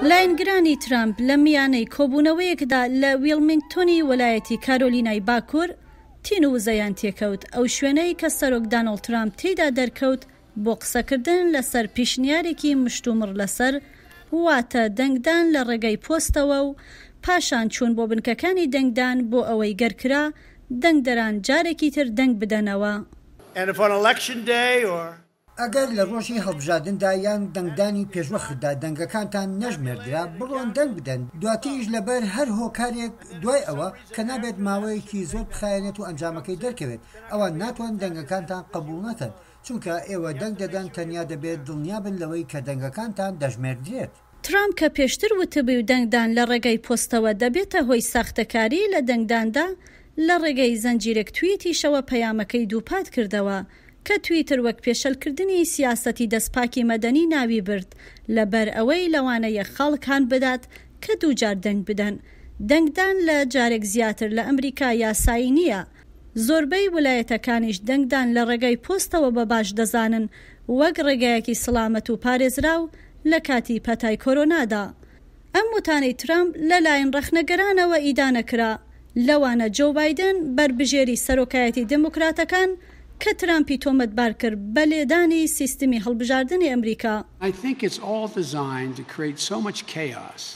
لایەنگرانی ترامپ لە میانەی کۆبوونەوەیەکدا لە ویڵمینگتۆنی وەلایەتی کارۆلینای باکوور تین و وزەیان تێکەوت، ئەو شوێنەی کە سەرۆک دانۆڵد ترامپ تێیدا دەرکەوت بۆ قسەکردن لەسەر پیشنیارێکی مشتومڕ لەسەر، واتە دەنگدان لە ڕێگەی پۆستەوە و پاشان چوون بۆ بنکەکانی دەنگدان بۆ ئەوەی گەر کرا دەنگدەران جارێکی تر دەنگ بدەنەوە. ئەگەر لە ڕۆژی هەڵبژاردندا یان دەنگدانی پێشوەختدا دەنگەکانتان نەژمێردرا، بڕۆن دەنگ بدەن، دواتریش لەبەر هەر هۆکارێک دوای ئەوە، کە نابێت ماوەیەکی زۆر بخایەنێت و ئەنجامەکەی دەرکەوێت، ئەوان ناتوانن دەنگەکانتان قبوڵ نەکەن، چونکە ئێوە دەنگ دەدەن، تەنیا دەبێت دڵنیابن لەوەی کە دەنگەکانتان دەژمێردرێت. ترامپ کە پێشتر وتبوی دەنگدان لە ڕێگەی پۆستەوە دەبێتە هۆی ساختەکاری لە دەنگداندا، لە ڕێگەی زنجیرێک تویتیشەوە پەیامەکەی دووپات کردەوە کە تویتر وەک پێشەلکردنی سیاسەتی دەستپاکی مەدەنی ناوی برد لەبەر ئەوەی لەوانەیە خەڵک هان بدات کە دووجار دەنگ بدەن. دەنگدان لە جارێک زیاتر لە ئەمریکا یاسایی نییە. زۆربەی ولایەتەکانیش دەنگدان لە ڕێگای پۆستەوە بە باش دەزانن وەک ڕێگایەکی سڵامەت و پارێزراو لە کاتی پەتای کۆرۆنادا. ئەم وتانەی ترامپ لە لایەن ڕەخنەگەرانەوە ئیدانە کرا، لەوانە جۆو بایدن بەربژێری سەرۆکایەتی دێموکراتەکان کە ترامپی تۆمەتبار کرد بە لێدانی سیستمی هەڵبژاردنی ئەمریکا.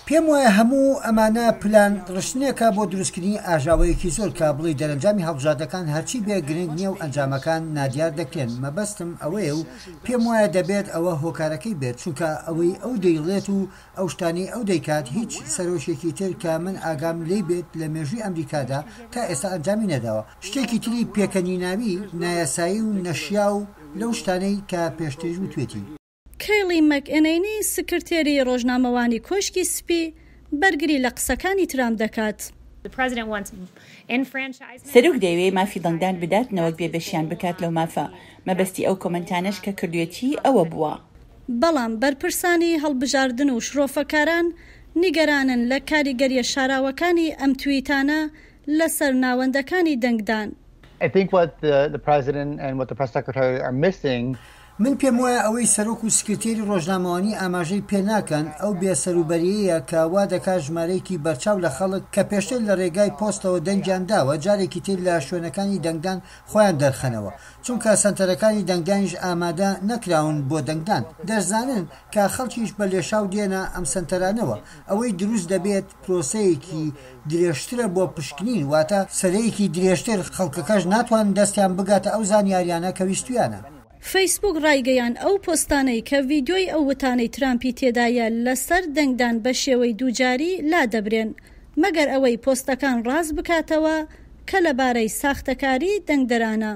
پێم وایە هەموو ئەمانە پلان ڕشتنێکە بۆ دروستکردنی ئاژاوەیەکی زۆر کە بڵێی دەرەنجامی هەڵبژاردنەکان هەرچی بێ گرنگ نییە و ئەنجامەکان نادیار دەکرێن مەبەستم ئەوەیە و پێم وایە دەبێت ئەوە هۆکارەکەی بێت چونکە ئەوەی ئەو دەیڵێت و ئەو شتانەی ئەو دەیکات هیچ سەرۆکێکی تر کە من ئاگام لێی بێت لە مێژووی ئەمریکادا تا ئێستا ئەنجامی نەداوە شتێکی تری پێکەنیناوی، نایاسایی و نەشیاو لەو شتانەی کە پێشتریش وتوێتی. کەیڵی مەکئێنەینی سکرتێری ڕۆژنامەوانی کۆشکی سپی بەرگری لە قسەکانی ترامپ دەکات. سەرۆک دەیەوێ مافی دەنگدان بدات نەوەک بێبەشیان بکات لەو مافە، مەبەستی ئەو کۆمێنتانەش کە کردوێتی ئەوە بووە. بەڵام بەرپرسانی هەڵبژاردن و شرۆفەکاران نیگەرانن لە کاریگەرییە شاراوەکانی ئەم تویتانە لەسەر ناوەندەکانی دەنگدان. من پێموایە ئەوەی سەرۆک و سکرتێری ڕۆژنامەوانی ئاماژەی پێ ناکەن ئەو بێ سەروبەرییەیە کە وا دەکات ژمارەیەکی بەرچاو لە خەڵک کە پێشتر لە ڕێگای پۆستەوە دەنگیان داوە جارێکی تر لە شوێنەکانی دەنگدان خۆیان دەرخەنەوە چونکە سەنتەرەکانی دەنگدانیش ئامادە نەکراون بۆ دەنگدان دەشزانن کە خەڵکیش بە لێشاو دێنە ئەم سەنتەرانەوە ئەوەی دروست دەبێت پرۆسەیەکی درێژترە بۆ پشکنین واتە سەرەیەکی درێژتر خەڵکەکەش ناتوانن دەستیان بگاتە ئەو زانیاریانە کە ویستویانە. فەیسبووک ڕایگەیاند ئەو پۆستانەی کە ڤیدیۆی ئەو وتانەی ترامپی تێدایە لەسەر دەنگدان بەشێوەی دووجاری لادەبرێن، مەگەر ئەوەی پۆستەکان ڕاست بکاتەوە کە لەبارەی ساختەکاری دەنگدەرانە.